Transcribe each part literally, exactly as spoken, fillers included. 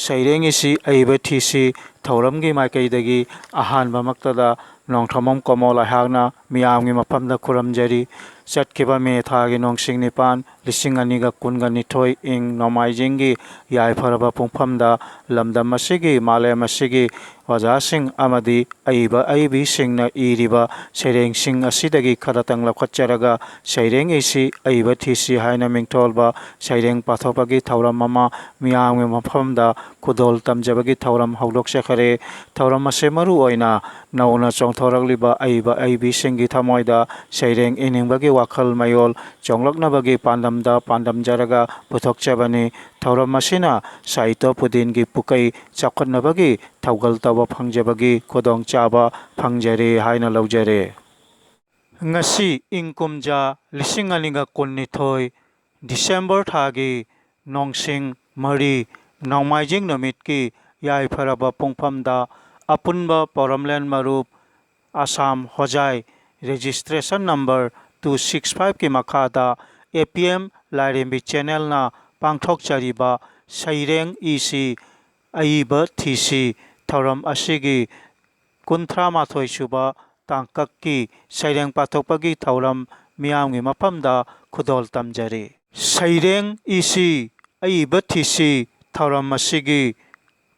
ꯁꯩꯔꯦꯡ ꯏꯁꯤ ꯑꯏꯕ ꯊꯤꯁꯤ ꯊꯧꯔꯝꯒꯤ ꯃꯥꯏꯀꯩꯗꯒꯤ ꯑꯍꯥꯟꯕꯃꯛꯇꯗ ꯅꯣꯡꯊꯣꯝꯕꯝ ꯀꯣꯃꯣꯜ ꯑꯩꯍꯥꯛꯅ ꯃꯤꯌꯥꯝꯒꯤ ꯃꯐꯝꯗ ꯈꯨꯔꯨꯝꯖꯔꯤ꯫ ꯆꯠꯈꯤꯕ ꯃꯦ ꯊꯥꯒꯤ ꯅꯣꯡꯁꯤꯡ ꯅꯤꯄꯥꯟ, ꯂꯤꯁꯤꯡ ꯑꯅꯤꯒ ꯀꯨꯟꯒ ꯅꯤꯊꯣꯏ ꯏꯪ ꯅꯣꯡꯃꯥꯏꯖꯤꯡꯒꯤ ꯌꯥꯏꯐꯔꯕ ꯄꯨꯡꯐꯝꯗ ꯂꯝꯗꯝ ꯑꯁꯤꯒꯤ, ꯃꯥꯂꯦꯝ ꯑꯁꯤꯒꯤ ꯑꯣꯖꯥꯁꯤꯡ ꯑꯃꯗꯤ ꯑꯏꯕ ꯑꯏꯕꯤꯁꯤꯡꯅ ꯏꯔꯤꯕ ꯁꯩꯔꯦꯡꯁꯤꯡ ꯑꯁꯤꯗꯒꯤ ꯈꯔꯇꯪ ꯂꯧꯈꯠꯆꯔꯒ ꯁꯩꯔꯦꯡ ꯏꯁꯤ ꯑꯏꯕ ꯊꯤꯁꯤ ꯍꯥꯏꯅ ꯃꯤꯡꯊꯣꯜꯕ ꯁꯩꯔꯦꯡ ꯄꯥꯊꯣꯛꯄꯒꯤ ꯊꯧꯔꯝ ꯑꯃ ꯃꯤꯌꯥꯝꯒꯤ ꯃꯐꯝꯗ ꯈꯨꯗꯣꯜ ꯇꯝꯖꯕꯒꯤ ꯊꯧꯔꯝ ꯍꯧꯗꯣꯛꯆꯈꯔꯦ꯫ ꯊꯧꯔꯝ ꯑꯁꯤ ꯃꯔꯨ ꯑꯣꯏꯅ ꯅꯧꯅ ꯆꯣꯡꯊꯣꯔꯛꯂꯤꯕ ꯑꯏꯕ ꯑꯏꯕꯤꯁꯤꯡꯒꯤ ꯊꯃꯣꯏꯗ ꯁꯩꯔꯦꯡ ꯏꯅꯤꯡꯕꯒꯤ ꯋꯥꯈꯜ ꯃꯌꯣꯜ ꯆꯣꯡꯂꯛꯅꯕꯒꯤ ꯄꯥꯟꯗꯝꯗ ꯄꯥꯟꯗꯝꯖꯔꯒ ꯄꯨꯊꯣꯛꯆꯕꯅꯤ꯫ ꯊꯧꯔꯝ ꯑꯁꯤꯅ ꯁꯥꯍꯤꯇ꯭ꯌ ꯄꯨꯗꯤꯟꯒꯤ ꯄꯨꯀꯩ ꯆꯥꯎꯈꯠꯅꯕꯒꯤ ꯊꯧꯒꯜ ꯇꯧꯕ ꯐꯪꯖꯕꯒꯤ ꯈꯨꯗꯣꯡꯆꯥꯕ ꯐꯪꯖꯔꯦ ꯍꯥꯏꯅ ꯂꯧꯖꯔꯦ꯫ ꯉꯁꯤ ꯏꯪ ꯀꯨꯝꯖꯥ ꯂꯤꯁꯤꯡ ꯑꯅꯤꯒ ꯀꯨꯟꯅꯤꯊꯣꯏ ꯗꯤꯁꯦꯝꯕꯔ ꯊꯥꯒꯤ ꯅꯣꯡꯁꯤꯡ ꯃꯔꯤ ꯅꯣꯡꯃꯥꯏꯖꯤꯡ ꯅꯨꯃꯤꯠꯀꯤ ꯌꯥꯏꯐꯔꯕ ꯄꯨꯡꯐꯝꯗ ꯑꯄꯨꯟꯕ ꯄꯣꯔꯝꯂꯦꯟ ꯃꯔꯨꯞ ꯑꯁꯥꯝ ꯍꯣꯖꯥꯏ registration number two six five ꯀꯤ ꯃꯈꯥꯗ A P M ꯂꯥꯏꯔꯦꯝꯕꯤ channelꯅ ꯄꯥꯡꯊꯣꯛꯆꯔꯤꯕ ꯁꯩꯔꯦꯡ ꯏꯁꯤ ꯑꯏꯕ ꯊꯤꯁꯤ ꯊꯧꯔꯝ ꯑꯁꯤꯒꯤ ꯀꯨꯟꯊ꯭ꯔꯥ ꯃꯥꯊꯣꯏ ꯁꯨꯕ ꯇꯥꯡꯀꯛꯀꯤ ꯁꯩꯔꯦꯡ ꯄꯥꯊꯣꯛꯄꯒꯤ ꯊꯧꯔꯝ ꯃꯤꯌꯥꯝꯒꯤ ꯃꯐꯝꯗ ꯈꯨꯗꯣꯜ ꯇꯝꯖꯔꯤ꯫ ꯁꯩꯔꯦꯡ ꯏꯁꯤ ꯑꯏꯕ ꯊꯤꯁꯤ ꯊꯧꯔꯝ ꯑꯁꯤꯒꯤ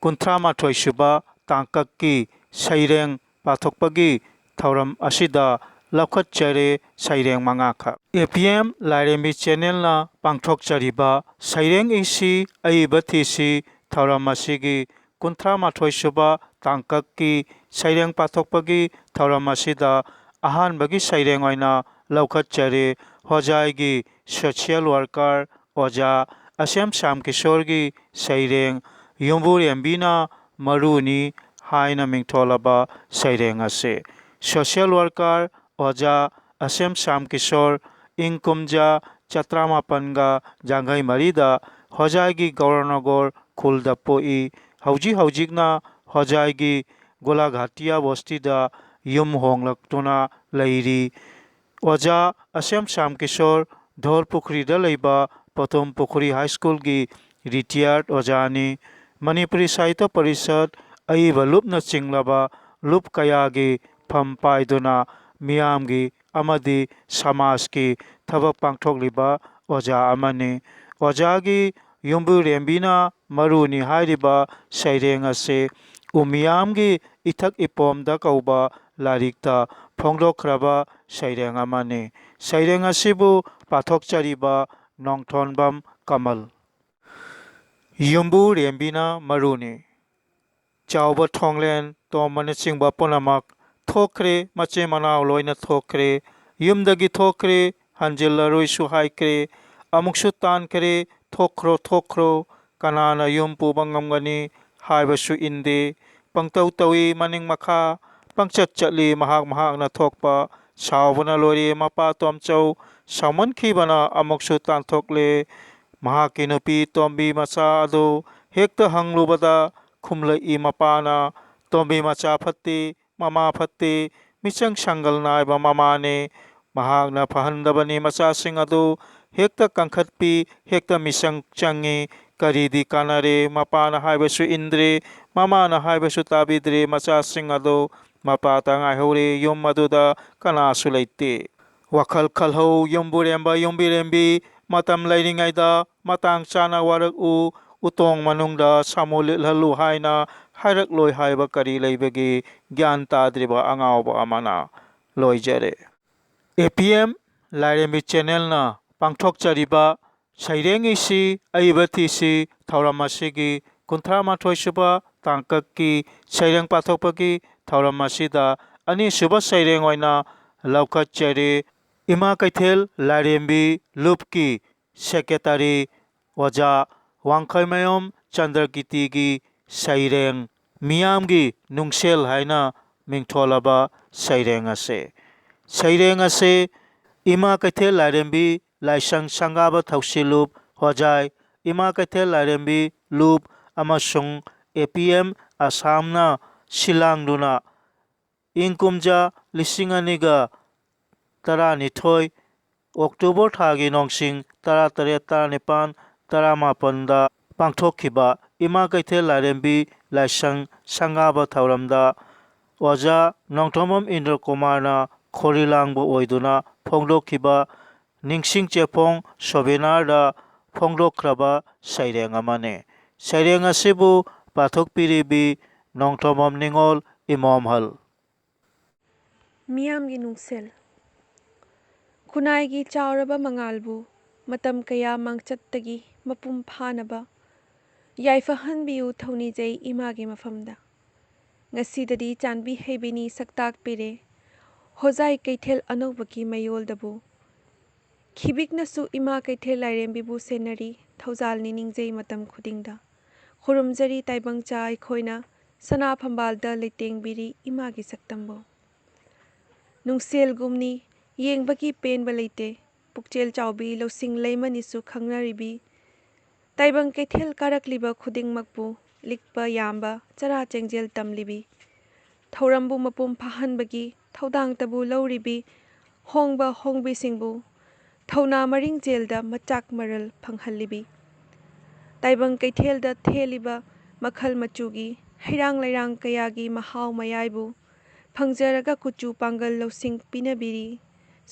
ꯀꯨꯟꯊ꯭ꯔꯥ ꯃꯥꯊꯣꯏ ꯁꯨꯕ ꯇꯥꯡꯀꯛꯀꯤ ꯁꯩꯔꯦꯡ ꯄꯥꯊꯣꯛꯄꯒꯤ ꯊꯧꯔꯝ ꯑꯁꯤꯗ ꯂꯧꯈꯠꯆꯔꯦ ꯁꯩꯔꯦꯡ ꯃꯉꯥꯈꯛ꯫ A P M ꯂꯥꯏꯔꯦꯝꯕꯤ channelꯅ ꯄꯥꯡꯊꯣꯛꯆꯔꯤꯕ ꯁꯩꯔꯦꯡ ꯏꯁꯤ ꯑꯏꯕ ꯊꯤꯁꯤ ꯊꯧꯔꯝ ꯑꯁꯤꯒꯤ ꯀꯨꯟꯊ꯭ꯔꯥ ꯃꯥꯊꯣꯏ ꯁꯨꯕ ꯇꯥꯡꯀꯛꯀꯤ ꯁꯩꯔꯦꯡ ꯄꯥꯊꯣꯛꯄꯒꯤ ꯊꯧꯔꯝ ꯑꯁꯤꯗ ꯑꯍꯥꯟꯕꯒꯤ ꯁꯩꯔꯦꯡ ꯑꯣꯏꯅ ꯂꯧꯈꯠꯆꯔꯤ ꯍꯣꯖꯥꯏꯒꯤ social worker ꯑꯣꯖꯥ ꯑꯁꯦꯝ ꯁ꯭ꯌꯥꯝꯀꯤꯁꯣꯔꯒꯤ ꯁꯩꯔꯦꯡ ꯌꯨꯝꯕꯨꯔꯦꯝꯕꯤꯅ ꯃꯔꯨꯅꯤ ꯍꯥꯏꯅ ꯃꯤꯡꯊꯣꯜꯂꯕ ꯁꯩꯔꯦꯡ ꯑꯁꯤ꯫ Social worker ꯑꯣꯖꯥ ꯑꯁꯦꯝ ꯁ꯭ꯌꯥꯝꯀꯤꯁꯣꯔ ꯏꯪ ꯀꯨꯝꯖꯥ ꯆꯥꯇ꯭ꯔꯥꯃꯥꯄꯟꯒ ꯌꯥꯡꯈꯩ ꯃꯔꯤꯗ ꯍꯣꯖꯥꯏꯒꯤ ꯒꯧꯔꯅꯒꯣꯔ ꯈꯨꯜꯗ ꯄꯣꯛꯏ꯫ ꯍꯧꯖꯤꯛ ꯍꯧꯖꯤꯛꯅ ꯍꯣꯖꯥꯏꯒꯤ ꯒꯣꯂꯥꯘꯥꯇꯤꯌꯥ ꯕꯣꯁꯇꯤꯗ ꯌꯨꯝ ꯍꯣꯡꯂꯛꯇꯨꯅ ꯂꯩꯔꯤ꯫ ꯑꯣꯖꯥ ꯑꯁꯦꯝ ꯁ꯭ꯌꯥꯝ ꯀꯤꯁꯣꯔ ꯙꯣꯜ ꯄꯨꯈ꯭ꯔꯤꯗ ꯂꯩꯕ ꯄꯣꯇꯣꯝ ꯄꯨꯈ꯭ꯔꯤ ꯍꯥꯏ ꯁ꯭ꯀꯨꯜꯒꯤ retired ꯑꯣꯖꯥꯅꯤ꯫ ꯃꯅꯤꯄꯨꯔꯤ ꯁꯥꯍꯤꯇ꯭ꯌ ꯄꯔꯤꯁꯠ ꯑꯏꯕ ꯂꯨꯞꯅ ꯆꯤꯡꯂꯕ ꯂꯨꯞ ꯀꯌꯥꯒꯤ ꯐꯝ ꯄꯥꯏꯗꯨꯅ ꯃꯤꯌꯥꯝꯒꯤ ꯑꯃꯗꯤ ꯁꯃꯥꯖꯀꯤ ꯊꯕꯛ ꯄꯥꯡꯊꯣꯛꯂꯤꯕ ꯑꯣꯖꯥ ꯑꯃꯅꯤ꯫ ꯑꯣꯖꯥꯒꯤ ꯌꯨꯝꯕꯨꯔꯦꯝꯕꯤꯅ ꯃꯔꯨꯅꯤ ꯍꯥꯏꯔꯤꯕ ꯁꯩꯔꯦꯡ ꯑꯁꯤ ꯎꯃꯤꯌꯥꯝꯒꯤ ꯏꯊꯛ ꯏꯄꯣꯝꯗ ꯀꯧꯕ ꯂꯥꯏꯔꯤꯛꯇ ꯐꯣꯡꯗꯣꯛꯈ꯭ꯔꯕ ꯁꯩꯔꯦꯡ ꯑꯃꯅꯤ꯫ ꯁꯩꯔꯦꯡ ꯑꯁꯤꯕꯨ ꯄꯥꯊꯣꯛꯆꯔꯤꯕ ꯅꯣꯡꯊꯣꯟꯕꯝ ꯀꯃꯜ꯫ ꯌꯨꯝꯕꯨ ꯔꯦꯝꯕꯤꯅ ꯃꯔꯨꯅꯤ꯫ ꯆꯥꯎꯕ ꯊꯣꯡꯂꯦꯟ, ꯇꯣꯝꯕꯅꯆꯤꯡꯕ ꯄꯨꯝꯅꯃꯛ ꯊꯣꯛꯈ꯭ꯔꯦ, ꯃꯆꯤꯟ ꯃꯅꯥꯎ ꯂꯣꯏꯅ ꯊꯣꯛꯈ꯭ꯔꯦ, ꯌꯨꯝꯗꯒꯤ ꯊꯣꯛꯈ꯭ꯔꯦ, ꯍꯟꯖꯤꯜꯂꯔꯣꯏꯁꯨ ꯍꯥꯏꯈ꯭ꯔꯦ, ꯑꯃꯨꯛꯁꯨ ꯇꯥꯟꯈ꯭ꯔꯦ, ꯊꯣꯛꯈ꯭ꯔꯣ, ꯊꯣꯛꯈ꯭ꯔꯣ, ꯀꯅꯥꯅ ꯌꯨꯝ ꯄꯨꯕ ꯉꯝꯒꯅꯤ ꯍꯥꯏꯕꯁꯨ ꯏꯟꯗꯦ, ꯄꯪꯇꯧ ꯇꯧꯏ ꯃꯅꯤꯡ ꯃꯈꯥ, ꯄꯪꯆꯠ ꯆꯠꯂꯤ ꯃꯍꯥꯛ ꯃꯍꯥꯛꯅ ꯊꯣꯛꯄ, ꯁꯥꯎꯕꯅ ꯂꯣꯏꯔꯦ ꯃꯄꯥ ꯇꯣꯝꯆꯧ, ꯁꯥꯎꯃꯟꯈꯤꯕꯅ ꯑꯃꯨꯛꯁꯨ ꯇꯥꯟꯊꯣꯛꯂꯦ꯫ ꯃꯍꯥꯛꯀꯤ ꯅꯨꯄꯤ ꯇꯣꯝꯕꯤ ꯃꯆꯥ ꯑꯗꯨ ꯍꯦꯛꯇ ꯍꯪꯂꯨꯕꯗ ꯈꯨꯝꯂꯛꯏ ꯃꯄꯥꯅ, "ꯇꯣꯝꯕꯤ ꯃꯆꯥ ꯐꯠꯇꯦ, ꯃꯃꯥ ꯐꯠꯇꯦ, ꯃꯤꯆꯪ ꯁꯪꯒꯜ ꯅꯥꯏꯕ ꯃꯃꯥꯅꯦ꯫ ꯃꯍꯥꯛꯅ ꯐꯍꯟꯗꯕꯅꯤ ꯃꯆꯥꯁꯤꯡ ꯑꯗꯨ꯫ ꯍꯦꯛꯇ ꯀꯟꯈꯠꯄꯤ, ꯍꯦꯛꯇ ꯃꯤꯆꯪ ꯆꯪꯉꯤ꯫ ꯀꯔꯤꯗꯤ ꯀꯥꯟꯅꯔꯦ? ꯃꯄꯥꯅ ꯍꯥꯏꯕꯁꯨ ꯏꯟꯗ꯭ꯔꯦ, ꯃꯃꯥꯅ ꯍꯥꯏꯕꯁꯨ ꯇꯥꯕꯤꯗ꯭ꯔꯦ꯫ ꯃꯆꯥꯁꯤꯡ ꯑꯗꯨ ꯃꯄꯥꯇ ꯉꯥꯏꯍꯧꯔꯦ꯫ ꯌꯨꯝ ꯑꯗꯨꯗ ꯀꯅꯥꯁꯨ ꯂꯩꯇꯦ꯫ ꯋꯥꯈꯜ ꯈꯜꯍꯧ ꯌꯨꯝꯕꯨꯔꯦꯝꯕ ꯌꯨꯝꯕꯤꯔꯦꯝꯕꯤ, ꯃꯇꯝ ꯂꯩꯔꯤꯉꯩꯗ ꯃꯇꯥꯡ ꯆꯥꯅ ꯋꯥꯔꯛꯎ꯫ ꯎꯇꯣꯡ ꯃꯅꯨꯡꯗ ꯁꯥꯃꯨ ꯂꯤꯠꯍꯜꯂꯨ ꯍꯥꯏꯅ ꯍꯥꯏꯔꯛꯂꯣꯏ ꯍꯥꯏꯕ ꯀꯔꯤ ꯂꯩꯕꯒꯦ?" ꯒ꯭ꯌꯥꯟ ꯇꯥꯗ꯭ꯔꯤꯕ ꯑꯉꯥꯎꯕ ꯑꯃꯅ꯫ ꯂꯣꯏꯖꯔꯦ꯫ ꯑꯦ ꯄꯤ ꯑꯦꯝ ꯂꯥꯏꯔꯦꯝꯕꯤ ꯆꯦꯅꯦꯜꯅ ꯄꯥꯡꯊꯣꯛꯆꯔꯤꯕ ꯁꯩꯔꯦꯡ ꯏꯁꯤ ꯑꯏꯕ ꯊꯤꯁꯤ ꯊꯧꯔꯝ ꯑꯁꯤꯒꯤ ꯀꯨꯟꯊ꯭ꯔꯥ ꯃꯥꯊꯣꯏ ꯁꯨꯕ ꯇꯥꯡꯀꯛꯀꯤ ꯁꯩꯔꯦꯡ ꯄꯥꯊꯣꯛꯄꯒꯤ ꯊꯧꯔꯝ ꯑꯁꯤꯗ ꯑꯅꯤꯁꯨꯕ ꯁꯩꯔꯦꯡ ꯑꯣꯏꯅ ꯂꯧꯈꯠꯆꯔꯤ꯫ ꯏꯃꯥ ꯀꯩꯊꯦꯜ ꯂꯥꯏꯔꯦꯝꯕꯤ ꯂꯨꯞꯀꯤ ꯁꯦꯀ꯭ꯔꯦꯇꯔꯤ ꯑꯣꯖꯥ ꯋꯥꯡꯈꯩꯃꯌꯨꯝ ꯆꯟꯗ꯭ꯔꯀꯤꯔꯇꯤꯒꯤ ꯁꯩꯔꯦꯡ, ꯃꯤꯌꯥꯝꯒꯤ ꯅꯨꯡꯁꯦꯜ ꯍꯥꯏꯅ ꯃꯤꯡꯊꯣꯜꯂꯕ ꯁꯩꯔꯦꯡ ꯑꯁꯦ꯫ ꯁꯩꯔꯦꯡ ꯑꯁꯦ ꯏꯃꯥ ꯀꯩꯊꯦꯜ ꯂꯥꯏꯔꯦꯝꯕꯤ ꯂꯥꯏꯁꯪ ꯁꯪꯒꯥꯕ ꯊꯧꯁꯤꯜ ꯂꯨꯞ ꯍꯣꯖꯥꯏ, ꯏꯃꯥ ꯀꯩꯊꯦꯜ ꯂꯥꯏꯔꯦꯝꯕꯤ ꯂꯨꯞ ꯑꯃꯁꯨꯡ ꯑꯦ ꯄꯤ ꯑꯦꯝ ꯑꯁꯥꯝꯅ ꯁꯤꯜꯂꯥꯡꯗꯨꯅ ꯏꯪ ꯀꯨꯝꯖꯥ ꯂꯤꯁꯤꯡ ꯑꯅꯤꯒ ꯇꯔꯥꯅꯤꯊꯣꯏ ꯑꯣꯛꯇꯣꯕꯔ ꯊꯥꯒꯤ ꯅꯣꯡꯁꯤꯡ ꯇꯔꯥꯇꯔꯦꯠ, ꯇꯔꯥꯅꯤꯄꯥꯟ, ꯇꯔꯥꯃꯥꯄꯟꯗ ꯄꯥꯡꯊꯣꯛꯈꯤꯕ ꯏꯃꯥ ꯀꯩꯊꯦꯜ ꯂꯥꯏꯔꯦꯝꯕꯤ ꯂꯥꯏꯁꯪ ꯁꯪꯒꯥꯕ ꯊꯧꯔꯝꯗ ꯑꯣꯖꯥ ꯅꯣꯡꯊꯣꯝꯕꯝ ꯏꯟꯗ꯭ꯔ ꯀꯨꯃꯥꯔꯅ ꯈꯣꯔꯤ ꯂꯥꯡꯕ ꯑꯣꯏꯗꯨꯅ ꯐꯣꯡꯗꯣꯛꯈꯤꯕ ꯅꯤꯡꯁꯤꯡ ꯆꯦꯐꯣꯡ ꯁꯣꯚꯦꯅꯥꯔꯗ ꯐꯣꯡꯗꯣꯛꯈ꯭ꯔꯕ ꯁꯩꯔꯦꯡ ꯑꯃꯅꯤ꯫ ꯁꯩꯔꯦꯡ ꯑꯁꯤꯕꯨ ꯄꯥꯊꯣꯛꯄꯤꯔꯤꯕꯤ ꯅꯣꯡꯊꯣꯝꯕꯝ ꯅꯤꯉꯣꯜ ꯏꯃꯣꯝꯍꯜ꯫ ꯃꯤꯌꯥꯝꯒꯤ ꯅꯨꯡꯁꯦꯜ꯫ ꯈꯨꯟꯅꯥꯏꯒꯤ ꯆꯥꯎꯔꯕ ꯃꯉꯥꯜꯕꯨ ꯃꯇꯝ ꯀꯌꯥ ꯃꯥꯡꯆꯠꯇꯒꯤ ꯃꯄꯨꯡ ꯐꯥꯅꯕ ꯌꯥꯏꯐꯍꯟꯕꯤꯌꯨ ꯊꯧꯅꯤꯖꯩ ꯏꯃꯥꯒꯤ ꯃꯐꯝꯗ꯫ ꯉꯁꯤꯗꯗꯤ ꯆꯥꯟꯕꯤ ꯍꯩꯕꯤꯅꯤ ꯁꯛꯇꯥꯛꯄꯤꯔꯦ ꯍꯣꯖꯥꯏ ꯀꯩꯊꯦꯜ ꯑꯅꯧꯕꯒꯤ ꯃꯌꯣꯜꯗꯕꯨ꯫ ꯈꯤꯕꯤꯛꯅꯁꯨ ꯏꯃꯥ ꯀꯩꯊꯦꯜ ꯂꯥꯏꯔꯦꯝꯕꯤꯕꯨ ꯁꯦꯟꯅꯔꯤ ꯊꯧꯖꯥꯜꯅꯤ ꯅꯤꯡꯖꯩ ꯃꯇꯝ ꯈꯨꯗꯤꯡꯗ꯫ ꯈꯨꯔꯨꯝꯖꯔꯤ ꯇꯥꯏꯕꯪꯆꯥ ꯑꯩꯈꯣꯏꯅ ꯁꯅꯥ ꯐꯝꯕꯥꯜꯗ ꯂꯩꯇꯦꯡꯕꯤꯔꯤ ꯏꯃꯥꯒꯤ ꯁꯛꯇꯝꯕꯨ꯫ ꯅꯨꯡꯁꯦꯜꯒꯨꯝꯅꯤ ꯌꯦꯡꯕꯒꯤ ꯄꯦꯟꯕ ꯂꯩꯇꯦ ꯄꯨꯛꯆꯦꯜ ꯆꯥꯎꯕꯤ ꯂꯧꯁꯤꯡ ꯂꯩꯃꯅꯤꯁꯨ ꯈꯪꯅꯔꯤꯕꯤ꯫ ꯇꯥꯏꯕꯪ ꯀꯩꯊꯦꯜ ꯀꯥꯔꯛꯂꯤꯕ ꯈꯨꯗꯤꯡꯃꯛꯄꯨ ꯂꯤꯛꯄ ꯌꯥꯝꯕ ꯆꯔꯥ ꯆꯦꯡꯖꯦꯜ ꯇꯝꯂꯤꯕꯤ꯫ ꯊꯧꯔꯝꯕꯨ ꯃꯄꯨꯡ ꯐꯥꯍꯟꯕꯒꯤ ꯊꯧꯗꯥꯡꯇꯕꯨ ꯂꯧꯔꯤꯕꯤ ꯍꯣꯡꯕ ꯍꯣꯡꯕꯤꯁꯤꯡꯕꯨ ꯊꯧꯅꯥ ꯃꯔꯤꯡꯖꯦꯜꯗ ꯃꯆꯥꯛ ꯃꯔꯜ ꯐꯪꯍꯜꯂꯤꯕꯤ꯫ ꯇꯥꯏꯕꯪ ꯀꯩꯊꯦꯜꯗ ꯊꯦꯜꯂꯤꯕ ꯃꯈꯜ ꯃꯆꯨꯒꯤ ꯍꯩꯔꯥꯡ ꯂꯩꯔꯥꯡ ꯀꯌꯥꯒꯤ ꯃꯍꯥꯎ ꯃꯌꯥꯏꯕꯨ ꯐꯪꯖꯔꯒ ꯀꯨꯆꯨ ꯄꯥꯡꯒꯜ ꯂꯧꯁꯤꯡ ꯄꯤꯅꯕꯤꯔꯤ꯫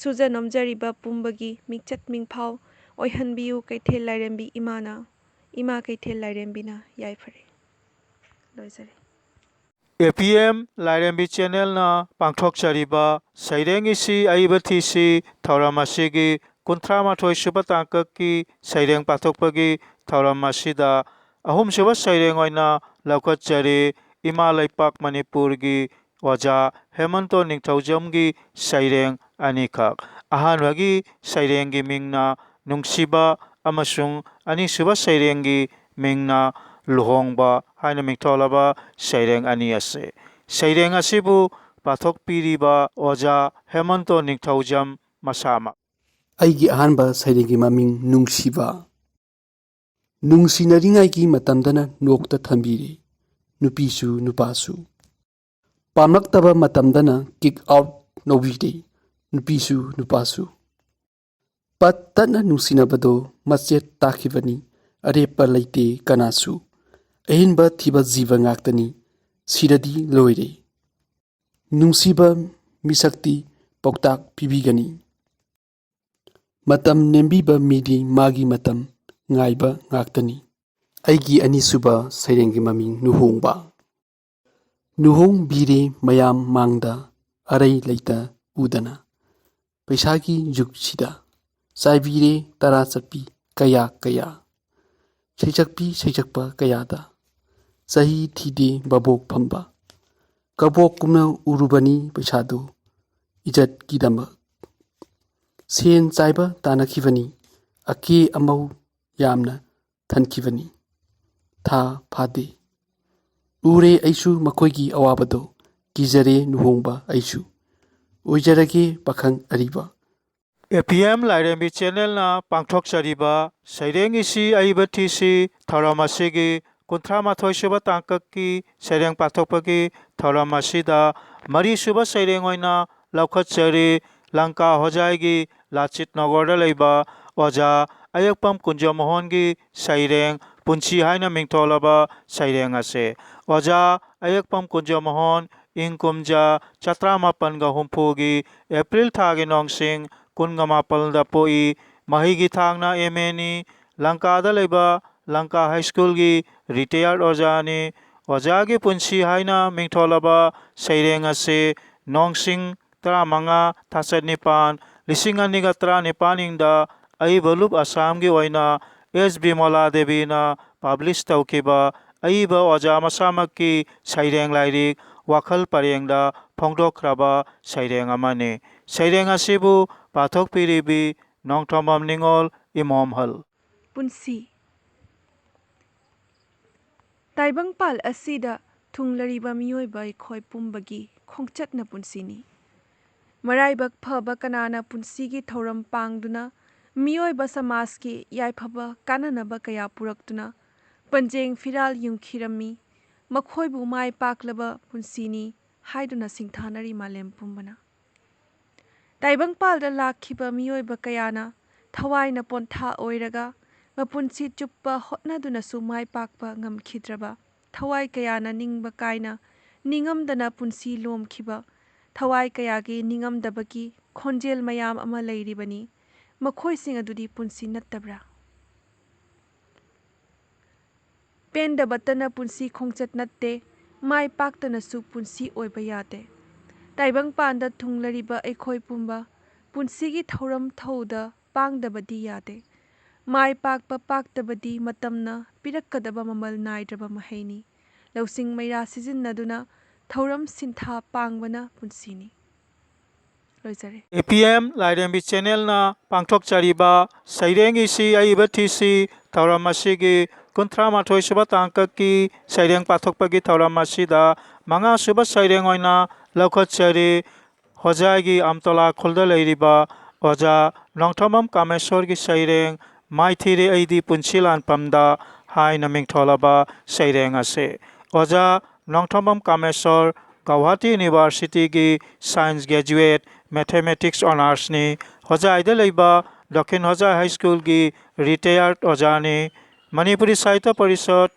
ꯁꯨꯖ ꯅꯣꯝꯖꯔꯤꯕ ꯄꯨꯝꯕꯒꯤ ꯃꯤꯡꯆꯠ ꯃꯤꯡꯐꯥꯎ ꯑꯣꯏꯍꯟꯕꯤꯌꯨ ꯀꯩꯊꯦꯜ ꯂꯥꯏꯔꯦꯝꯕꯤ ꯏꯃꯥꯅ꯫ ꯏꯃꯥ ꯀꯩꯊꯦꯜ ꯂꯥꯏꯔꯦꯝꯕꯤꯅ ꯌꯥꯏꯐꯔꯦ꯫ ꯂꯣꯏꯖꯔꯦ꯫ ꯑꯦ ꯄꯤ ꯑꯦꯝ ꯂꯥꯏꯔꯦꯝꯕꯤ ꯆꯦꯅꯦꯜꯅ ꯄꯥꯡꯊꯣꯛꯆꯔꯤꯕ ꯁꯩꯔꯦꯡ ꯏꯁꯤ ꯑꯏꯕ ꯊꯤꯁꯤ ꯊꯧꯔꯝ ꯑꯁꯤꯒꯤ ꯀꯨꯟꯊ꯭ꯔꯥ ꯃꯥꯊꯣꯏ ꯁꯨꯕ ꯇꯥꯡꯀꯛꯀꯤ ꯁꯩꯔꯦꯡ ꯄꯥꯊꯣꯛꯄꯒꯤ ꯊꯧꯔꯝ ꯑꯁꯤꯗ ꯑꯍꯨꯝꯁꯨꯕ ꯁꯩꯔꯦꯡ ꯑꯣꯏꯅ ꯂꯧꯈꯠꯆꯔꯤ ꯏꯃꯥ ꯂꯩꯄꯥꯛ ꯃꯅꯤꯄꯨꯔꯒꯤ ꯑꯣꯖꯥ ꯍꯦꯃꯟꯇꯣ ꯅꯤꯡꯊꯧꯖꯝꯒꯤ ꯁꯩꯔꯦꯡ ꯑꯅꯤꯈꯛ꯫ ꯑꯍꯥꯟꯕꯒꯤ ꯁꯩꯔꯦꯡꯒꯤ ꯃꯤꯡꯅ ꯅꯨꯡꯁꯤꯕ ꯑꯃꯁꯨꯡ ꯑꯅꯤꯁꯨꯕ ꯁꯩꯔꯦꯡꯒꯤ ꯃꯤꯡꯅ ꯂꯨꯍꯣꯡꯕ ꯍꯥꯏꯅ ꯃꯤꯡꯊꯣꯜꯂꯕ ꯁꯩꯔꯦꯡ ꯑꯅꯤ ꯑꯁꯤ꯫ ꯁꯩꯔꯦꯡ ꯑꯁꯤꯕꯨ ꯄꯥꯊꯣꯛꯄꯤꯔꯤꯕ ꯑꯣꯖꯥ ꯍꯦꯃꯟꯇꯣ ꯅꯤꯡꯊꯧꯖꯝ ꯃꯁꯥꯃꯛ꯫ ꯑꯩꯒꯤ ꯑꯍꯥꯟꯕ ꯁꯩꯔꯦꯡꯒꯤ ꯃꯃꯤꯡ ꯅꯨꯡꯁꯤꯕ꯫ ꯅꯨꯡꯁꯤꯅꯔꯤꯉꯩꯒꯤ ꯃꯇꯝꯗꯅ ꯅꯣꯛꯇ ꯊꯝꯕꯤꯔꯦ ꯅꯨꯄꯤꯁꯨ ꯅꯨꯄꯥꯁꯨ꯫ ꯄꯥꯝꯂꯛꯇꯕ ꯃꯇꯝꯗꯅ ꯀꯤꯛ ꯑꯥꯎꯠ ꯂꯧꯕꯤꯔꯦ ꯅꯨꯄꯤꯁꯨ ꯅꯨꯄꯥꯁꯨ꯫ ꯄꯠ ꯇꯠꯅ ꯅꯨꯡꯁꯤꯅꯕꯗꯣ ꯃꯆꯦꯠ ꯇꯥꯈꯤꯕꯅꯤ ꯑꯔꯦꯞꯄ ꯂꯩꯇꯦ ꯀꯅꯥꯁꯨ꯫ ꯑꯍꯤꯡꯕ ꯊꯤꯕ ꯖꯤꯕ ꯉꯥꯛꯇꯅꯤ, ꯁꯤꯔꯗꯤ ꯂꯣꯏꯔꯦ꯫ ꯅꯨꯡꯁꯤꯕ ꯃꯤꯁꯛꯇꯤ ꯄꯥꯎꯇꯥꯛ ꯄꯤꯕꯤꯒꯅꯤ꯫ ꯃꯇꯝ ꯅꯦꯝꯕꯤꯕ ꯃꯤꯗꯤ ꯃꯥꯒꯤ ꯃꯇꯝ ꯉꯥꯏꯕ ꯉꯥꯛꯇꯅꯤ꯫ ꯑꯩꯒꯤ ꯑꯅꯤꯁꯨꯕ ꯁꯩꯔꯦꯡꯒꯤ ꯃꯃꯤꯡ ꯂꯨꯍꯣꯡꯕ꯫ ꯂꯨꯍꯣꯡꯕꯤꯔꯦ ꯃꯌꯥꯝ ꯃꯥꯡꯗ ꯑꯔꯩ ꯂꯩꯇ ꯎꯗꯅ, ꯄꯩꯁꯥꯒꯤ ꯖꯨꯒꯁꯤꯗ ꯆꯥꯏꯕꯤꯔꯦ ꯇꯔꯥ ꯆꯠꯄꯤ ꯀꯌꯥ ꯀꯌꯥ, ꯁꯩꯁꯛꯄꯤ ꯁꯩꯁꯛꯄ ꯀꯌꯥꯗ꯫ ꯆꯍꯤ ꯊꯤꯗꯦ ꯚꯥꯕꯣꯛ ꯐꯝꯕ, ꯀꯕꯣꯛ ꯀꯨꯝꯅ ꯎꯔꯨꯕꯅꯤ ꯄꯩꯁꯥꯗꯨ ꯏꯖꯠꯀꯤꯗꯃꯛ꯫ ꯁꯦꯟ ꯆꯥꯏꯕ ꯇꯥꯟꯅꯈꯤꯕꯅꯤ, ꯑꯀꯦ ꯑꯃꯧ ꯌꯥꯝꯅ ꯊꯟꯈꯤꯕꯅꯤ꯫ ꯊꯥ ꯐꯥꯗꯦ꯫ ꯎꯔꯦ ꯑꯩꯁꯨ ꯃꯈꯣꯏꯒꯤ ꯑꯋꯥꯕꯗꯣ, ꯀꯤꯖꯔꯦ ꯂꯨꯍꯣꯡꯕ ꯑꯩꯁꯨ꯫ ꯑꯣꯏꯖꯔꯒꯦ ꯄꯥꯈꯪ ꯑꯔꯤꯕ꯫ ꯑꯦ ꯄꯤ ꯑꯦꯝ ꯂꯥꯏꯔꯦꯝꯕꯤ ꯆꯦꯅꯦꯜꯅ ꯄꯥꯡꯊꯣꯛꯆꯔꯤꯕ ꯁꯩꯔꯦꯡ ꯏꯁꯤ ꯑꯏꯕ ꯊꯤꯁꯤ ꯊꯧꯔꯝ ꯑꯁꯤꯒꯤ ꯀꯨꯟꯊ꯭ꯔꯥ ꯃꯥꯊꯣꯏ ꯁꯨꯕ ꯇꯥꯡꯀꯛꯀꯤ ꯁꯩꯔꯦꯡ ꯄꯥꯡꯊꯣꯛꯄꯒꯤ ꯊꯧꯔꯝ ꯑꯁꯤꯗ ꯃꯔꯤꯁꯨꯕ ꯁꯩꯔꯦꯡ ꯑꯣꯏꯅ ꯂꯧꯈꯠꯆꯔꯤ꯫ ꯂꯪꯀꯥ ꯍꯣꯖꯥꯏꯒꯤ ꯂꯥꯆꯤꯠ ꯅꯒꯔꯗ ꯂꯩꯕ ꯑꯣꯖꯥ ꯑꯌꯦꯛꯄꯝ ꯀꯨꯟꯖꯃꯣꯍꯟꯒꯤ ꯁꯩꯔꯦꯡ ꯄꯨꯟꯁꯤ ꯍꯥꯏꯅ ꯃꯤꯡꯊꯣꯜꯂꯕ ꯁꯩꯔꯦꯡ ꯑꯁꯤ꯫ ꯑꯣꯖꯥ ꯑꯌꯦꯛꯄꯝ ꯀꯨꯟꯖꯃꯣꯍꯟ ꯏꯪ ꯀꯨꯝꯖꯥ ꯆꯥꯇ꯭ꯔꯥ ꯃꯥꯄꯟꯒ ꯍꯨꯝꯐꯨꯒꯤ ꯑꯦꯄ꯭ꯔꯤꯜ ꯊꯥꯒꯤ ꯅꯣꯡꯁꯤꯡ ꯀꯨꯟꯒ ꯃꯥꯄꯜꯗ ꯄꯣꯛꯏ꯫ ꯃꯍꯩꯒꯤ ꯊꯥꯛꯅ ꯑꯦꯝ ꯑꯦꯅꯤ꯫ ꯂꯪꯀꯥꯗ ꯂꯩꯕ ꯂꯪꯀꯥ ꯍꯥꯏ ꯁ꯭ꯀꯨꯜꯒꯤ ꯔꯤꯇꯥꯌꯔ ꯑꯣꯖꯥꯅꯤ꯫ ꯑꯣꯖꯥꯒꯤ ꯄꯨꯟꯁꯤ ꯍꯥꯏꯅ ꯃꯤꯡꯊꯣꯜꯂꯕ ꯁꯩꯔꯦꯡ ꯑꯁꯤ ꯅꯣꯡꯁꯤꯡ ꯇꯔꯥꯃꯉꯥ, ꯊꯥꯆꯠ ꯅꯤꯄꯥꯟ, ꯂꯤꯁꯤꯡ ꯑꯅꯤꯒ ꯇꯔꯥꯅꯤꯄꯥꯟ ꯏꯪꯗ ꯑꯏꯕ ꯂꯨꯞ ꯑꯁꯥꯝꯒꯤ ꯑꯣꯏꯅ ꯑꯦꯁ ꯕꯤꯃꯣꯂꯥ ꯗꯦꯕꯤꯅ ꯄꯕ꯭ꯂꯤꯁ ꯇꯧꯈꯤꯕ ꯑꯏꯕ ꯑꯣꯖꯥ ꯃꯁꯥꯃꯛꯀꯤ ꯁꯩꯔꯦꯡ ꯂꯥꯏꯔꯤꯛ ꯋꯥꯈꯜ ꯄꯔꯦꯡꯗ ꯐꯣꯡꯗꯣꯛꯈ꯭ꯔꯕ ꯁꯩꯔꯦꯡ ꯑꯃꯅꯤ꯫ ꯁꯩꯔꯦꯡ ꯑꯁꯤꯕꯨ ꯄꯥꯊꯣꯛꯄꯤꯔꯤꯕꯤ ꯅꯣꯡꯊꯣꯝꯕꯝ ꯅꯤꯉꯣꯜ ꯏꯃꯣꯝꯍꯜ꯫ ꯄꯨꯟꯁꯤ꯫ ꯇꯥꯏꯕꯪꯄꯥꯜ ꯑꯁꯤꯗ ꯊꯨꯡꯂꯔꯤꯕ ꯃꯤꯑꯣꯏꯕ ꯑꯩꯈꯣꯏ ꯄꯨꯝꯕꯒꯤ ꯈꯣꯡꯆꯠꯅ ꯄꯨꯟꯁꯤꯅꯤ꯫ ꯃꯔꯥꯏꯕꯛ ꯐꯕ ꯀꯅꯥꯅ ꯄꯨꯟꯁꯤꯒꯤ ꯊꯧꯔꯝ ꯄꯥꯡꯗꯨꯅ ꯃꯤꯑꯣꯏꯕ ꯁꯃꯥꯖꯀꯤ ꯌꯥꯏꯐꯕ ꯀꯥꯟꯅꯅꯕ ꯀꯌꯥ ꯄꯨꯔꯛꯇꯨꯅ ꯄꯟꯖꯦꯡ ꯐꯤꯔꯥꯜ ꯌꯨꯡꯈꯤꯔꯝꯃꯤ꯫ ꯃꯈꯣꯏꯕꯨ ꯃꯥꯏ ꯄꯥꯛꯂꯕ ꯄꯨꯟꯁꯤꯅꯤ ꯍꯥꯏꯗꯨꯅ ꯁꯤꯡꯊꯥꯅꯔꯤ ꯃꯥꯂꯦꯝ ꯄꯨꯝꯕꯅ꯫ ꯇꯥꯏꯕꯪꯄꯥꯜꯗ ꯂꯥꯛꯈꯤꯕ ꯃꯤꯑꯣꯏꯕ ꯀꯌꯥꯅ ꯊꯋꯥꯏꯅ ꯄꯣꯟꯊꯥ ꯑꯣꯏꯔꯒ ꯃꯄꯨꯟꯁꯤ ꯆꯨꯞꯄ ꯍꯣꯠꯅꯗꯨꯅꯁꯨ ꯃꯥꯏ ꯄꯥꯛꯄ ꯉꯝꯈꯤꯗ꯭ꯔꯕ, ꯊꯋꯥꯏ ꯀꯌꯥꯅ ꯅꯤꯡꯕ ꯀꯥꯏꯅ ꯅꯤꯡꯉꯝꯗꯅ ꯄꯨꯟꯁꯤ ꯂꯣꯝꯈꯤꯕ, ꯊꯋꯥꯏ ꯀꯌꯥꯒꯤ ꯅꯤꯡꯉꯝꯗꯕꯒꯤ ꯈꯣꯟꯖꯦꯜ ꯃꯌꯥꯝ ꯑꯃ ꯂꯩꯔꯤꯕꯅꯤ꯫ ꯃꯈꯣꯏꯁꯤꯡ ꯑꯗꯨꯗꯤ ꯄꯨꯟꯁꯤ ꯅꯠꯇꯕ꯭ꯔꯥ? ꯄꯦꯟꯗꯕꯇꯅ ꯄꯨꯟꯁꯤ ꯈꯣꯡꯆꯠ ꯅꯠꯇꯦ, ꯃꯥꯏ ꯄꯥꯛꯇꯅꯁꯨ ꯄꯨꯟꯁꯤ ꯑꯣꯏꯕ ꯌꯥꯗꯦ꯫ ꯇꯥꯏꯕꯪꯄꯥꯟꯗ ꯊꯨꯡꯂꯔꯤꯕ ꯑꯩꯈꯣꯏ ꯄꯨꯝꯕ ꯄꯨꯟꯁꯤꯒꯤ ꯊꯧꯔꯝ ꯊꯧꯗ ꯄꯥꯡꯗꯕꯗꯤ ꯌꯥꯗꯦ꯫ ꯃꯥꯏ ꯄꯥꯛꯄ ꯄꯥꯛꯇꯕꯗꯤ ꯃꯇꯝꯅ ꯄꯤꯔꯛꯀꯗꯕ ꯃꯃꯜ ꯅꯥꯏꯗ꯭ꯔꯕ ꯃꯍꯩꯅꯤ꯫ ꯂꯧꯁꯤꯡ ꯃꯩꯔꯥ ꯁꯤꯖꯤꯟꯅꯗꯨꯅ ꯊꯧꯔꯝ ꯁꯤꯟꯊꯥ ꯄꯥꯡꯕꯅ ꯄꯨꯟꯁꯤꯅꯤ꯫ ꯂꯣꯏꯖꯔꯦ꯫ ꯑꯦ ꯄꯤ ꯑꯦꯝ ꯂꯥꯏꯔꯦꯝꯕꯤ ꯆꯦꯅꯦꯜꯅ ꯄꯥꯡꯊꯣꯛꯆꯔꯤꯕ ꯁꯩꯔꯦꯡ ꯏꯁꯤ ꯑꯏꯕ ꯊꯤꯁꯤ ꯊꯧꯔꯝ ꯑꯁꯤꯒꯤ ꯀꯨꯟꯊ꯭ꯔꯥ ꯃꯥꯊꯣꯏ ꯁꯨꯕ ꯇꯥꯡꯀꯛꯀꯤ ꯁꯩꯔꯦꯡ ꯄꯥꯊꯣꯛꯄꯒꯤ ꯊꯧꯔꯝ ꯑꯁꯤꯗ ꯃꯉꯥ ꯁꯨꯕ ꯁꯩꯔꯦꯡ ꯑꯣꯏꯅ ꯂꯧꯈꯠꯆꯔꯤ꯫ ꯍꯣꯖꯥꯏꯒꯤ ꯑꯝꯇꯣꯂꯥ ꯈꯨꯜꯗ ꯂꯩꯔꯤꯕ ꯑꯣꯖꯥ ꯅꯣꯡꯊꯣꯝꯕꯝ ꯀꯥꯃꯦꯁꯣꯔꯒꯤ ꯁꯩꯔꯦꯡ "ꯃꯥꯏꯊꯤꯔꯦ ꯑꯩꯗꯤ ꯄꯨꯟꯁꯤ ꯂꯥꯟꯐꯝꯗ" ꯍꯥꯏꯅ ꯃꯤꯡꯊꯣꯜꯂꯕ ꯁꯩꯔꯦꯡ ꯑꯁꯤ꯫ ꯑꯣꯖꯥ ꯅꯣꯡꯊꯣꯝꯕꯝ ꯀꯥꯃꯦꯁꯣꯔ ꯒꯧꯍꯥꯇꯤ ꯌꯨꯅꯤꯚꯔꯁꯤꯇꯤꯒꯤ ꯁꯥꯏꯟꯁ ꯒ꯭ꯔꯦꯖꯨꯑꯦꯠ, ꯃꯦꯊꯦꯃꯦꯇꯤꯛꯁ ꯑꯣꯅꯔꯁꯅꯤ꯫ ꯍꯣꯖꯥꯏꯗ ꯂꯩꯕ ꯗꯈꯤꯟ ꯍꯣꯖꯥꯏ ꯍꯥꯏ ꯁ꯭ꯀꯨꯜꯒꯤ ꯔꯤꯇꯥꯌꯔꯠ ꯑꯣꯖꯥꯅꯤ꯫ ꯃꯅꯤꯄꯨꯔꯤ ꯁꯥꯍꯤꯇ꯭ꯌ ꯄꯔꯤꯁꯠ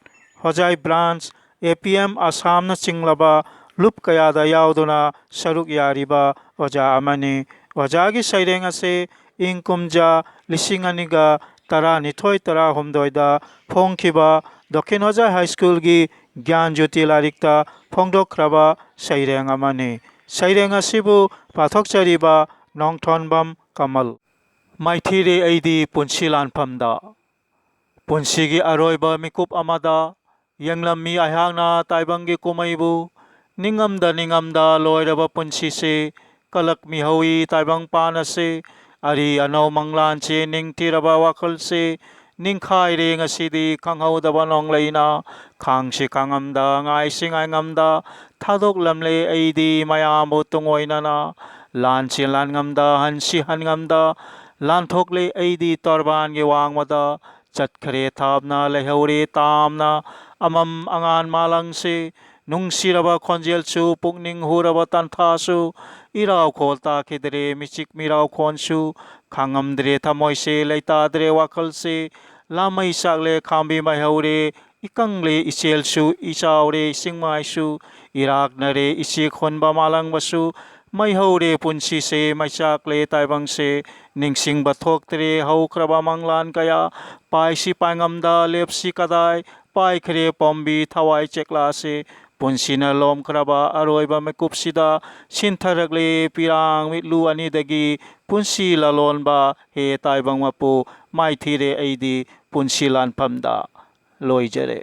ꯍꯣꯖꯥꯏ ꯕ꯭ꯔꯥꯟꯆ, ꯑꯦ ꯄꯤ ꯑꯦꯝ ꯑꯁꯥꯝꯅ ꯆꯤꯡꯂꯕ ꯂꯨꯞ ꯀꯌꯥꯗ ꯌꯥꯎꯗꯨꯅ ꯁꯔꯨꯛ ꯌꯥꯔꯤꯕ ꯑꯣꯖꯥ ꯑꯃꯅꯤ꯫ ꯑꯣꯖꯥꯒꯤ ꯁꯩꯔꯦꯡ ꯑꯁꯤ ꯏꯪ ꯀꯨꯝꯖꯥ ꯂꯤꯁꯤꯡ ꯑꯅꯤꯒ ꯇꯔꯥꯅꯤꯊꯣꯏ ꯇꯔꯥꯍꯨꯝꯗꯣꯏꯗ ꯐꯣꯡꯈꯤꯕ ꯗꯈꯤꯟ ꯍꯣꯖꯥꯏ ꯍꯥꯏ ꯁ꯭ꯀꯨꯜꯒꯤ ꯒ꯭ꯌꯥꯟ ꯖ꯭ꯌꯣꯇꯤ ꯂꯥꯏꯔꯤꯛꯇ ꯐꯣꯡꯗꯣꯛꯈ꯭ꯔꯕ ꯁꯩꯔꯦꯡ ꯑꯃꯅꯤ꯫ ꯁꯩꯔꯦꯡ ꯑꯁꯤꯕꯨ ꯄꯥꯊꯣꯛꯆꯔꯤꯕ ꯅꯣꯡꯊꯣꯟꯕꯝ ꯀꯃꯜ꯫ ꯃꯥꯏꯊꯤꯔꯦ ꯑꯩꯗꯤ ꯄꯨꯟꯁꯤ ꯂꯥꯟꯐꯝꯗ꯫ ꯄꯨꯟꯁꯤꯒꯤ ꯑꯔꯣꯏꯕ ꯃꯤꯀꯨꯞ ꯑꯃꯗ ꯌꯦꯡꯂꯝꯃꯤ ꯑꯩꯍꯥꯛꯅ ꯇꯥꯏꯕꯪꯒꯤ ꯀꯨꯝꯍꯩꯕꯨ꯫ ꯅꯤꯡꯉꯝꯗ ꯅꯤꯡꯉꯝꯗ ꯂꯣꯏꯔꯕ ꯄꯨꯟꯁꯤꯁꯦ ꯀꯜꯂꯛꯃꯤꯍꯧꯏ ꯇꯥꯏꯕꯪꯄꯥꯟ ꯑꯁꯦ꯫ ꯑꯔꯤ ꯑꯅꯧ ꯃꯪꯂꯥꯟꯁꯦ ꯅꯤꯡꯊꯤꯔꯕ ꯋꯥꯈꯜꯁꯦ ꯅꯤꯡꯈꯥꯏꯔꯦ ꯉꯁꯤꯗꯤ ꯈꯪꯍꯧꯗꯕ ꯅꯣꯡꯂꯩꯅ꯫ ꯈꯥꯡꯁꯤ ꯈꯥꯡꯉꯝꯗ ꯉꯥꯏꯁꯤ ꯉꯥꯏꯉꯝꯗ ꯊꯥꯗꯣꯛꯂꯝꯂꯦ ꯑꯩꯗꯤ ꯃꯌꯥꯝꯕꯨ ꯇꯨꯡꯑꯣꯏꯅꯅ꯫ ꯂꯥꯟꯁꯤ ꯂꯥꯟꯉꯝꯗ ꯍꯟꯁꯤ ꯍꯟꯉꯝꯗ ꯂꯥꯟꯊꯣꯛꯂꯦ ꯑꯩꯗꯤ ꯇꯣꯔꯕꯥꯟꯒꯤ ꯋꯥꯡꯃꯗ꯫ ꯆꯠꯈ꯭ꯔꯦ ꯊꯥꯞꯅ ꯂꯩꯍꯧꯔꯦ ꯇꯥꯝꯅ ꯑꯃꯝ ꯑꯉꯥꯟ ꯃꯥꯂꯪꯁꯦ꯫ ꯅꯨꯡꯁꯤꯔꯕ ꯈꯣꯟꯖꯦꯜꯁꯨ ꯄꯨꯛꯅꯤꯡ ꯍꯨꯔꯕ ꯇꯟꯊꯥꯁꯨ ꯏꯔꯥꯎ ꯈꯣꯜ ꯇꯥꯈꯤꯗ꯭ꯔꯦ ꯃꯤꯆꯤꯛ ꯃꯤꯔꯥꯎ ꯈꯣꯟꯁꯨ꯫ ꯈꯥꯡꯉꯝꯗ꯭ꯔꯦ ꯊꯃꯣꯏꯁꯦ ꯂꯩꯇꯥꯗ꯭ꯔꯦ ꯋꯥꯈꯜꯁꯦ꯫ ꯂꯥꯃꯩ ꯆꯥꯛꯂꯦ ꯈꯥꯝꯕꯤ ꯃꯩꯍꯧꯔꯦ, ꯏꯀꯪꯂꯦ ꯏꯆꯦꯜꯁꯨ, ꯏꯆꯥꯎꯔꯦ ꯏꯁꯤꯡ ꯃꯥꯏꯁꯨ, ꯏꯔꯥꯛꯅꯔꯦ ꯏꯆꯦꯛ ꯍꯣꯟꯕ ꯃꯥꯂꯪꯕꯁꯨ, ꯃꯩꯍꯧꯔꯦ ꯄꯨꯟꯁꯤꯁꯦ, ꯃꯩꯆꯥꯛꯂꯦ ꯇꯥꯏꯕꯪꯁꯦ, ꯅꯤꯡꯁꯤꯡꯕ ꯊꯣꯛꯇ꯭ꯔꯦ ꯍꯧꯈ꯭ꯔꯕ ꯃꯪꯂꯥꯟ ꯀꯌꯥ, ꯄꯥꯏꯁꯤ ꯄꯥꯏꯉꯝꯗ ꯂꯦꯞꯁꯤ ꯀꯗꯥꯏ, ꯄꯥꯏꯈ꯭ꯔꯦ ꯄꯥꯝꯕꯤ ꯊꯋꯥꯏ ꯆꯦꯛꯂꯥꯁꯦ, ꯄꯨꯟꯁꯤꯅ ꯂꯣꯝꯈ꯭ꯔꯕ ꯑꯔꯣꯏꯕ ꯃꯤꯀꯨꯞꯁꯤꯗ, ꯁꯤꯟꯊꯔꯛꯂꯦ ꯄꯤꯔꯥꯡ ꯃꯤꯠꯂꯨ ꯑꯅꯤꯗꯒꯤ, ꯄꯨꯟꯁꯤ ꯂꯂꯣꯟꯕ ꯍꯦ ꯇꯥꯏꯕꯪ ꯃꯄꯨ, ꯃꯥꯏꯊꯤꯔꯦ ꯑꯩꯗꯤ ꯄꯨꯟꯁꯤ ꯂꯥꯟꯐꯝꯗ꯫ ꯂꯣꯏꯖꯔꯦ꯫